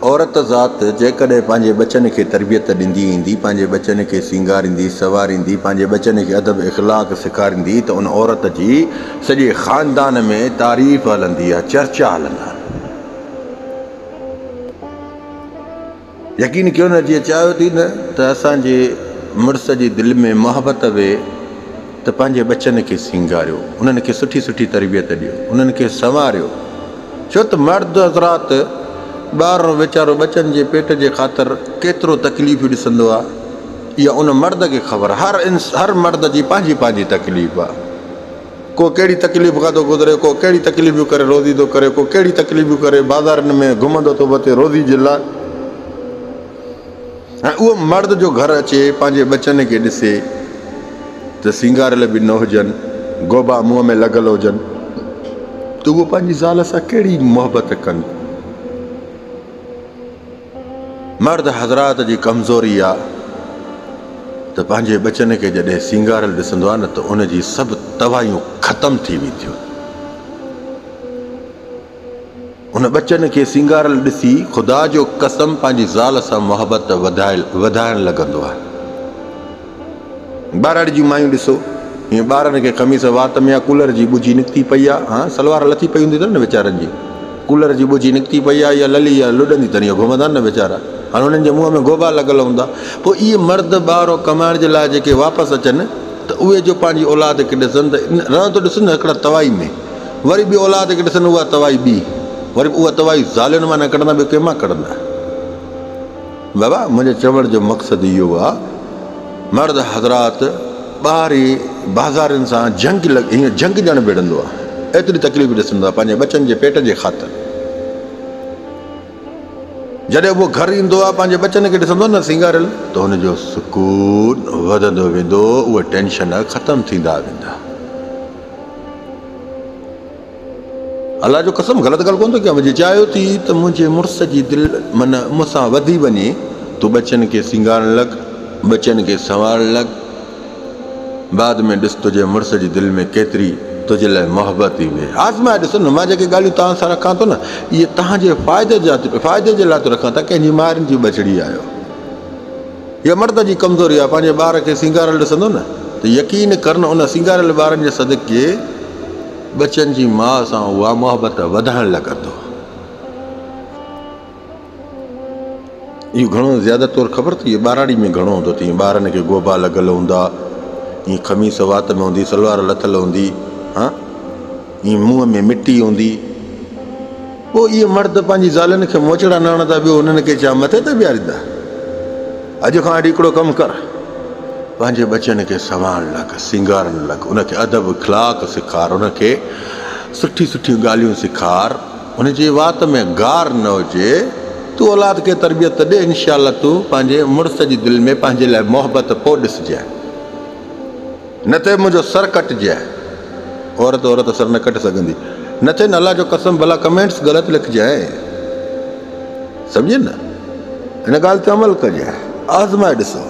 عورت ذات جيڪڏهن پنهنجي ٻچن کي تربيت ڏيندي ايندي، پنهنجي ٻچن کي سينگاريندي، سنواريندي، پنهنجي ٻچن کي ادب اخلاق سيکاريندي ته ان عورت جي سڄي خاندان ۾ تعريف هلندي آهي، چرچا هلندا آهن. يقين ڪيو نه جيئن چاهيو ٿي نه ته اسان جي مڙس جي دل ۾ محبت وي ته پنهنجي ٻچن کي سينگاريو، انهن کي سٺي سٺي تربيت ڏيو، انهن کي سنواريو، ڇو ته مرد حضرات ٻار ويچارو ٻچن جي پيٽ جي خاطر ڪيترو تڪليفون ڏسندو آ اها ان مرد کي خبر هر هر مرد جي پنهنجي پنهنجي تڪليف آ. ڪو ڪهڙي تڪليف کان ٿو گذري، ڪو ڪهڙي تڪليفون ڪري روزي ٿو ڪري، ڪو ڪهڙي تڪليفون ڪري بازارن ۾ گهمندو ٿو وتي روزي جي لاء ۽ اهو مرد جو گهر اچي پنهنجي ٻچن کي ڏسي ته سينگاريل به نه هجن، گوبا منهن ۾ لڳل هجن ته اهو پنهنجي زال سان ڪهڙي محبت ڪندو. مرد حضرات جي ڪمزوري آ ته پنهنجي ٻچن کي جڏهن سينگاريل ڏسندو آ نه ته ان جي سڀ تباهيون ختم ٿي وينديون. ان ٻچن کي سينگاريل ڏسي خدا جو قسم پنهنجي زال سان محبت وڌائڻ لڳندو آ. ٻهراڙي جون مايون ڏسو، هيئن ٻارن کي قميص وات ۾ آ، ڪولر جي ٻجهي نڪتي پئي آ، ها سلوار لٿي پئي هوندي اٿن نه ويچارن جي، ڪولر جي ٻجهي نڪتي پئي آ يا للي يا لڏندي اٿن اهي گهمندا آهن نه ويچارا، هاڻي انهن جي منهن ۾ گوبا لڳل هوندا، پوء اهي مرد ٻاهرو ڪمائڻ جي لاء جيڪي واپس اچن ته اهي جو پنهنجي اولاد کي ڏسن ته رهندو ڏسن نه هڪڙا توائي ۾، وري ٻي اولاد کي ڏسن اها توائي ٻي، وري به اها توائي زالين مان نه ڪڍندا ٻيو ڪنهن مان ڪڍندا. بابا منهنجي چوڻ جو مقصد اهو آ مرد حضرات ٻاهري بازارين سان جنگ لڳ هيئن جنگ ڄڻ وڙهندو آ ايتري تڪليف ڏسندو آ پنهنجي ٻچن جي پيٽ جي خاطر جڏهن اهو گهر ايندو آ پنهنجي ٻچن کي ڏسندو نه سينگاريل ته هن جو سڪون وڌندو ويندو اهي ٽينشن ختم ٿيندا ويندا. الله جو قسم غلط ڳالهه ڪونه ٿو ڪيان جي چاهيو ٿي ته منهنجي مڙس جي دل من مون سان وڌي وڃي تون ٻچن کي سينگارڻ لڳ ٻچن کي سنوارڻ لڳ بعد ۾ ڏس تنهنجي مڙس جي دل ۾ ڪيتري تنهنجي لاء محبت ٿي ويهي آزمائي ڏس نه مان جيڪي ڳالهيون توهان سان رکان ٿو نه اهي توهان جي فائدي جا فائدي جي لاء ٿو رکان توهان ڪنهن جي مائرن جي ٻچڙي آهيو اها مرد جي ڪمزوري آهي پنهنجي ٻار کي سينگاريل ڏسندو نه ته يقين ڪر نه ان سينگاريل ٻارن جي صدقي ٻچن جي ماء سان اها محبت وڌائڻ لڳندو. اهو گهڻو زياده طور خبر اٿئي ٻهراڙي ۾ گهڻو هوندو اٿئي ٻارن کي گوبا لڳل هوندا ائين قميص وات ۾ هوندي سلوار لٿل هوندي ها ائين منهن ۾ مٽي هوندي پوء اهي مرد پنهنجي زالن کي موچڙا نه هڻندا ٻيو هنن کي ڇا مٿي تي بيهاريندا؟ اڄ کان وٺي هڪڙو ڪم ڪر، پنهنجي ٻچن کي سنوارڻ لڳ، سينگارڻ لڳ، ان کي ادب اخلاق سيکار، ان کي سٺيون سٺيون ڳالهيون سيکار، ان جي وات ۾ گار نه هجي، تون اولاد کي تربيت ڏي، انشاء الله تون پنهنجي مڙس جي دل ۾ پنهنجي لاء محبت پوء ڏسجانء. نه ته منهنجو سر ڪٽجانء. عورت عورت سر نه ڪٽ سگهندي. نه ٿين الله جو قسم ڀلا ڪمينٽس غلط لکجانء. سمجهين نه. هن ڳالهه تي عمل ڪجانء. آزمائي ڏسو.